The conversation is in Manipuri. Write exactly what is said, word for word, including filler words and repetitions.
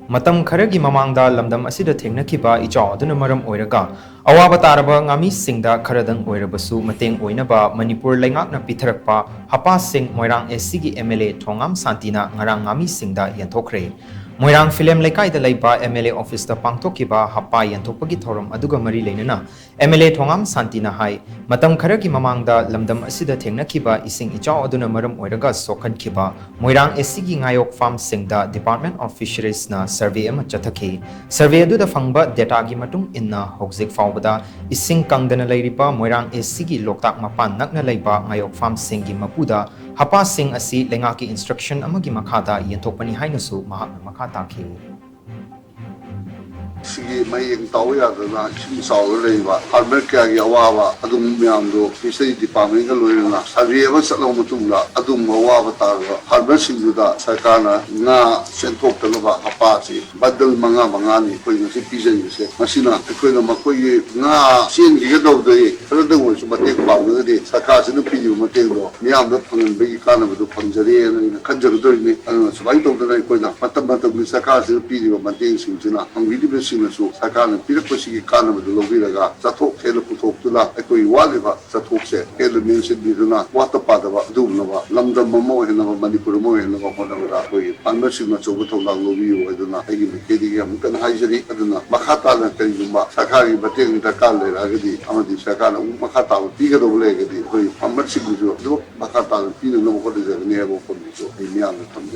ꯃꯇꯝ ꯈꯔꯒꯤ ꯃꯃꯥꯡꯗ ꯂꯝꯗꯝ ꯑꯁꯤꯗ ꯊꯦꯡꯅꯈꯤꯕ ꯏꯆꯥꯎ ꯑꯗꯨꯅ ꯃꯔꯝ ꯑꯣꯏꯔꯒ ꯑꯋꯥꯕ ꯇꯥꯔꯕ ꯉꯥꯃꯤꯁꯤꯡꯗ ꯈꯔꯗꯪ ꯑꯣꯏꯔꯕꯁꯨ ꯃꯇꯦꯡ ꯑꯣꯏꯅꯕ ꯃꯅꯤꯄꯨꯔ ꯂꯩꯉꯥꯛꯅ ꯄꯤꯊꯔꯛꯄ ꯍꯄꯥꯁꯤꯡ ꯃꯣꯏꯔꯥꯡ ꯑꯦꯁ ꯁꯤꯒꯤ ꯑꯦꯝ ꯑꯦꯜ ꯑꯦ ꯊꯣꯉꯥꯝ ꯁꯥꯟꯇꯤꯅ ꯉꯔꯥꯡ ꯉꯥꯃꯤꯁꯤꯡꯗ ꯌꯦꯟꯊꯣꯛꯈ꯭ꯔꯦ꯫ ꯃꯣꯏꯔꯥꯡ ꯐꯤꯂꯦꯝ ꯂꯩꯀꯥꯏꯗ ꯂꯩꯕ ꯑꯦꯝ ꯑꯦꯜ ꯑꯦ ꯑꯣꯐꯤꯁꯇ ꯄꯥꯡꯊꯣꯛꯈꯤꯕ ꯍꯄꯥ ꯌꯦꯟꯊꯣꯛꯄꯒꯤ ꯊꯧꯔꯝ ꯑꯗꯨꯒ ꯃꯔꯤ ꯂꯩꯅꯅ ꯑꯦꯝ ꯑꯦꯜ ꯑꯦ ꯊꯣꯉꯥꯝ ꯁꯥꯟꯇꯤꯅ ꯍꯥꯏ, ꯃꯇꯝ ꯈꯔꯒꯤ ꯃꯃꯥꯡꯗ ꯂꯝꯗꯝ ꯑꯁꯤꯗ ꯊꯦꯡꯅꯈꯤꯕ ꯏꯁꯤꯡ ꯏꯆꯥꯎ ꯑꯗꯨꯅ ꯃꯔꯝ ꯑꯣꯏꯔꯒ ꯁꯣꯛꯍꯟꯈꯤꯕ ꯃꯣꯏꯔꯥꯡ ꯑꯦꯁ ꯁꯤꯒꯤ ꯉꯥꯌꯣꯛ ꯐꯥꯝꯁꯤꯡꯗ Department of Fisheries ꯅ survey ꯑꯃ ꯆꯠꯊꯈꯤ꯫ Survey ꯑꯗꯨꯗ ꯐꯪꯕ data ꯒꯤ ꯃꯇꯨꯡ ꯏꯟꯅ ꯍꯧꯖꯤꯛ ꯐꯥꯎꯕꯗ ꯏꯁꯤꯡ ꯀꯪꯗꯅ ꯂꯩꯔꯤꯕ ꯃꯣꯏꯔꯥꯡ ꯑꯦꯁ ꯁꯤꯒꯤ ꯂꯣꯛꯇꯥꯛ ꯃꯄꯥꯟ ꯅꯛꯅ ꯂꯩꯕ ꯉꯥꯌꯣꯛ ꯐꯥꯝꯁꯤꯡꯒꯤ ꯃꯄꯨꯗ ꯍꯄꯥꯁꯤꯡ ꯑꯁꯤ ꯂꯩꯉꯥꯛꯀꯤ instruction ꯑꯃꯒꯤ ꯃꯈꯥꯗ ꯌꯦꯟꯊꯣꯛꯄꯅꯤ ꯍꯥꯏꯅꯁꯨ ꯃꯍꯥꯛꯅ ꯃꯈꯥ ꯇꯥꯈꯤ꯫ ꯁꯤꯒꯤ ꯃꯌꯦꯡ ꯇꯥꯎ ꯌꯥꯗꯅ ꯏꯁꯤꯡ ꯆꯥꯎꯔ ꯂꯩꯕ farmer ꯀꯌꯥꯒꯤ ꯑꯋꯥꯕ ꯑꯗꯨꯒꯨꯝꯕ ꯃꯌꯥꯝꯗꯣ Fishery Department ꯀ ꯂꯣꯏꯅꯅ survey ꯑꯃ ꯆꯠꯂꯕ ꯃꯇꯨꯡꯗ ꯑꯗꯨꯒꯨꯝꯕ ꯑꯋꯥꯕ ꯇꯥꯔꯕ farmer ꯁꯤꯡꯗꯨꯗ ꯁꯔꯀꯥꯔꯅ ꯉꯥ ꯆꯦꯟꯊꯣꯛꯇꯅꯕ ꯍꯄꯥꯁꯤ bundle ꯃꯉꯥ ꯃꯉꯥꯅꯤ ꯑꯩꯈꯣꯏ ꯉꯁꯤ ꯄꯤꯖꯔꯤꯕꯁꯦ꯫ ꯃꯁꯤꯅ ꯑꯩꯈꯣꯏꯅ ꯃꯈꯣꯏꯒꯤ ꯉꯥ ꯆꯦꯟꯈꯤꯒꯗꯧꯕꯗꯒꯤ ꯈꯔꯗꯪ ꯑꯣꯏꯔꯁꯨ ꯃꯇꯦꯡ ꯄꯥꯡꯂꯒꯗꯤ ꯁꯔꯀꯥꯔꯁꯤꯅ ꯄꯤꯔꯤꯕ ꯃꯇꯦꯡꯗꯣ ꯃꯤꯌꯥꯝꯗ ꯐꯪꯍꯟꯕꯒꯤ ꯀꯥꯟꯅꯕꯗꯨ ꯐꯪꯖꯔꯦꯅ ꯑꯩꯅ ꯈꯟꯖꯒꯗꯧꯔꯤꯕꯅꯤ꯫ ꯑꯗꯨꯅ ꯁꯨꯃꯥꯏꯅ ꯇꯧꯗꯅ ꯑꯩꯈꯣꯏꯅ ꯃꯇꯝ ꯃꯇꯝꯒꯤ ꯁꯔꯀꯥꯔꯁꯤꯅ ꯄꯤꯔꯤꯕ ꯃꯇꯦꯡꯁꯤꯡꯁꯤꯅ ꯐꯪꯕꯤꯔꯤꯕꯁꯤꯡꯅꯁꯨ ꯁꯔꯀꯥꯔꯅ ꯄꯤꯔꯛꯄꯁꯤꯒꯤ ꯀꯥꯟꯅꯕꯗꯨ ꯂꯧꯕꯤꯔꯒ ꯆꯥꯊꯣꯛ ꯍꯦꯟꯅ ꯄꯨꯊꯣꯛꯇꯨꯅ ꯑꯩꯈꯣꯏꯒꯤ ꯋꯥꯠꯂꯤꯕ ꯆꯥꯊꯣꯛꯁꯦ ꯍꯦꯟꯅ ꯃꯦꯟꯁꯤꯟꯕꯤꯗꯨꯅ ꯋꯥꯠꯇ ꯄꯥꯗꯕ ꯑꯗꯨꯒꯨꯝꯂꯕ ꯂꯝꯗꯝ ꯑꯃ ꯑꯣꯏꯍꯟꯅꯕ, ꯃꯅꯤꯄꯨꯔ ꯑꯃ ꯑꯣꯏꯍꯟꯅꯕ ꯍꯣꯠꯅꯕꯗ ꯑꯩꯈꯣꯏꯒꯤ farmer ꯁꯤꯡꯅ ꯑꯆꯧꯕ ꯊꯧꯗꯥꯡ ꯂꯧꯕꯤꯌꯨ ꯍꯥꯏꯗꯨꯅ ꯑꯩꯒꯤ ꯃꯥꯏꯀꯩꯗꯒꯤ ꯑꯃꯨꯛ ꯍꯟꯅ ꯍꯥꯏꯖꯔꯤ꯫ ꯑꯗꯨꯅ ꯃꯈꯥ ꯇꯥꯅ ꯀꯔꯤꯒꯨꯝꯕ ꯁꯔꯀꯥꯔꯒꯤ ꯃꯇꯦꯡ ꯗꯔꯀꯥꯔ ꯂꯩꯔꯛꯑꯒꯗꯤ ꯑꯃꯗꯤ ꯁꯔꯀꯥꯔꯅ ꯑꯃꯨꯛ ꯃꯈꯥ ꯇꯥꯕ ꯄꯤꯒꯗꯧꯕ ꯂꯩꯔꯒꯗꯤ ꯑꯩꯈꯣꯏ farmer ꯁꯤꯡꯕꯨꯁꯨ ꯑꯗꯨꯃꯛ ꯃꯈꯥ ꯇꯥꯅ ꯄꯤꯅꯅꯕ ꯍꯣꯠꯅꯖꯒꯅꯤ ꯍꯥꯏꯕ ꯋꯥꯐꯝꯗꯨꯁꯨ ꯑꯩ ꯃꯤꯌꯥꯝꯗ ꯊꯝꯖꯒꯦ꯫